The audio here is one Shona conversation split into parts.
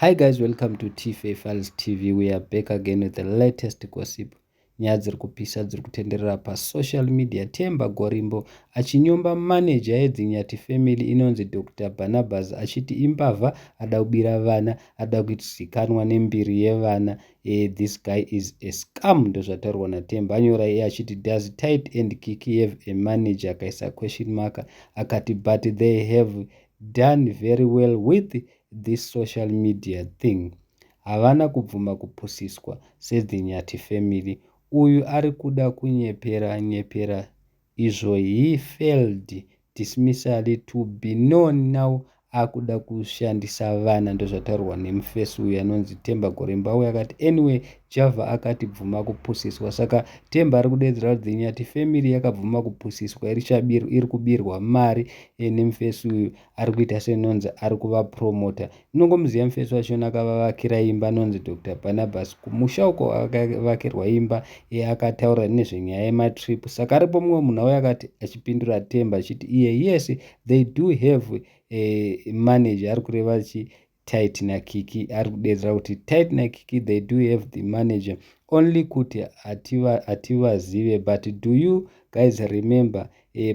Hi guys, welcome to TFA Files TV. We are back again with the latest gossip. Nyaya dziri kupisa dziri kutenderera pasocial media. Themba Gorimbo achinyomba manager yeDzinyati family inonzi Dr Barnabas, achiti imbavha, ada kubira vana, ada kuzikanwa nembiri yevana. This guy is a scam, ndozvataurwa naThemba. Anyora iye achiti, "Does Tytie and Kiki have a manager?" Akaisa question mark, akati, "But they have done very well with this social media thing. Havana kubvuma kupusiswa seDzinyati family. Uyu ari kuda kunyepera nyepera izvo. He failed dismissally to be known. Now akuda kushandisa vana." Ndozvataurwa nemufesi uyu anonzi Themba Gorimbo. Uyu akati, "Anyway, Java akati bvuma kupusiswa." Saka Themba ari kudedzera kuti Dzinyati family yakabvuma kupusiswa, iri kubirwa mari nemufesi uyu ari kuita senonzi ari kuvapromota. Inongomuziva mufesi wachona, akavavakira imba, anonzi Dr Barnabas. Kumusha uko akavakirwa imba. Akataura nezvenyaya yematrip. Saka aripo mumwe munhu auyo akati, achipindura Themba achiti iye, "Yes, they do have a manager." Ari kureva chi Tytie naKiki. Ari kudedzera kuti Tytie naKiki, they do have the manager, only kuti hativazive. But do you guys remember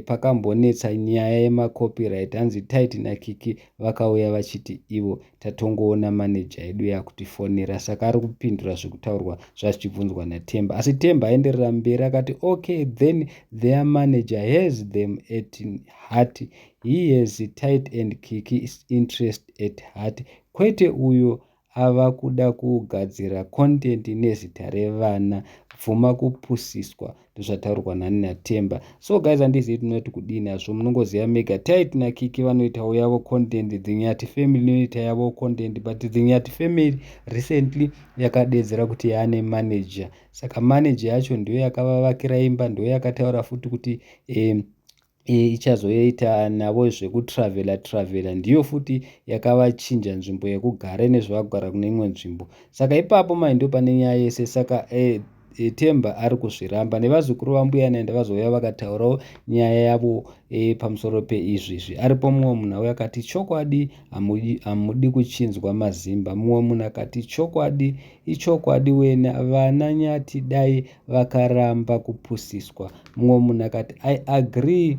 pakambonetsa nyaya yemacopyright? Hanzi Tytie naKiki vakauya vachiti ivo tatongoona maneja edu yakutifonera. Saka ari kupindura zvekutaurwa zvazvichibvunzwa naThemba. Asi Themba aenderera mberi akati, "Okay, then their manager has them at heart. He has Tytie and Kiki interest at heart, kwete uyo ava kuda kugadzira content nezita revana. Bvuma kupusiswa." Ndozvataurwa nani naThemba. So guys, handizivi tinoti kudini nazvo, munongoziva mega. Tytie naKiki vanoitawo yavo content, Dzinyati family inoita yavo content, but Dzinyati family recently yakadedzera kuti yaane manager. Saka manager yacho ndiyo yakavavakira imba, ndiyo yakataura futi kuti ichazoita navo zvekutravhela travhela, ndiyo futi yakavachinja nzvimbo yekugara nezvavakugara kune imwe nzvimbo. Saka ipapo mai ndo pane nyaya yese. Saka Themba ari kuzviramba, nevazukuru vambuya Nanda vazouya vakataurawo nyaya yavo pamusoro peizvizvi. Aripo mumwe munhu auya akati, "Chokwadi hamudi kuchinzwa mazimba." Mumwe munhu akati, "Chokwadi ichokwadi wena, vana Nyati dai vakaramba kupusiswa." Mumwe munhu akati, "I agree,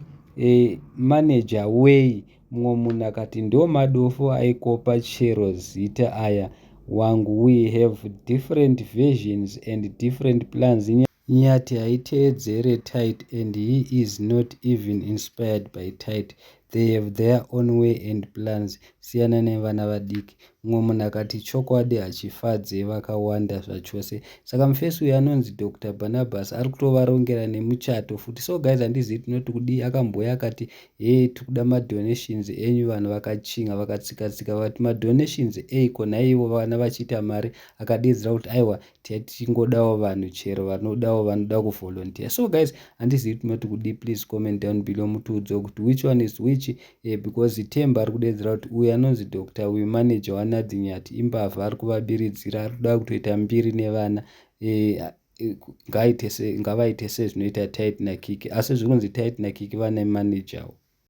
manager way." Mumwe munhu akati, "Ndo madofo aikopa chero zita aya wangu. We have different versions and different plans. Nyati haiteedzere Tytie and he is not even inspired by Tytie. They have their own way and plans. Siyana nevana vadiki." Mumwe munhu akati, "Chokwadi hachifadze vakawanda zvachose." Saka mufesi uyu anonzi Dr Barnabas ari kutovarongera nemuchato futi. So guys, handizivi tinoti kudii. Akamboya akati, "Hei, tikuda madonations enyu." Vanhu vakachinga, vakatsika-tsika, vakati, "Madonations eiko naivo vana vachiita mari?" Akadedzera kuti aiwa, tichingodawo vanhu chero vanodawo, vanoda kuvolunteer. So guys, handizivi tinoti kudii. Please comment down below, mutiudzewo kuti which one is which, because Themba ari kudedzera kuti uyu anonzi Dr uyu, manager wanaDzinyati, imbavha, ari kuvabiridzira, ari kuda kutoita mbiri nevana. Ngavaite sezvinoita Tytie naKiki, asi zviri kunzi Tytie naKiki vane managerwo.